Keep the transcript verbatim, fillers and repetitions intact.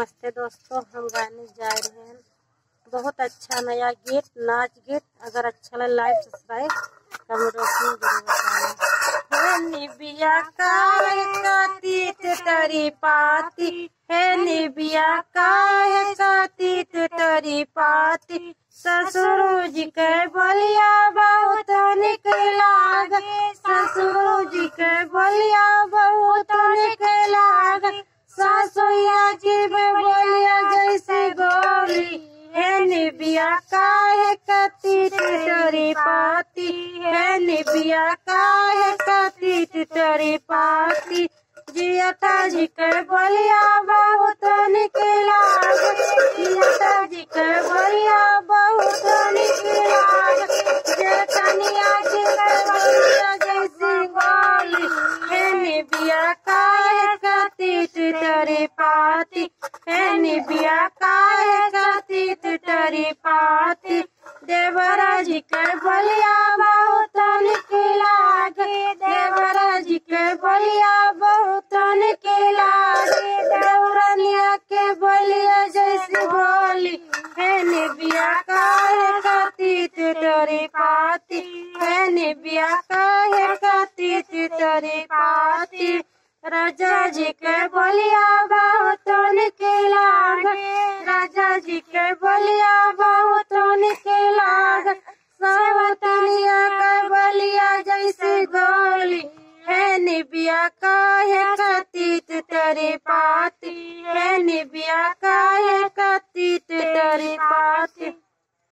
नमस्ते दोस्तों, हम गाने जा रहे हैं बहुत अच्छा नया गीत, नाच गीत। अगर अच्छा लगे, like, subscribe, comment में जरूर बताना। हे निबिया काहे कातित तरी पाती, हे निबिया काहे कातित तरी पाती, ससुर जी के बोलिया बहुत निक लागे, ससुर जी के बोलिया बहुत निक लागे। सासुया जी के बोलिया जैसे गोली, हे निबिया काहे कातित तरी पाती, हे निबिया काहे कातित तरी पाती। जियता जी के बोलिया बहुत निक लागे, जियता जी के बोलिया बहुत निक लागे। जेठनिया जी के बोलिया जैसे गोली, हे निबिया काहे कातित तरी पाती, हे निबिया काहे कातित तरी पाती। देवरा जी के बोलिया बहुत निक लागे, देवरा जी के बोलिया बहुत निक लागे। देवरनिया के बोलिया जैसे बोली, हे निबिया काहे कातित तरी पाती, हे निबिया काहे कातित तरी पाती। राजा जी के बोलिया बहुत निक लागे, राजा जी के बोलिया बहुत निक लागे। सावन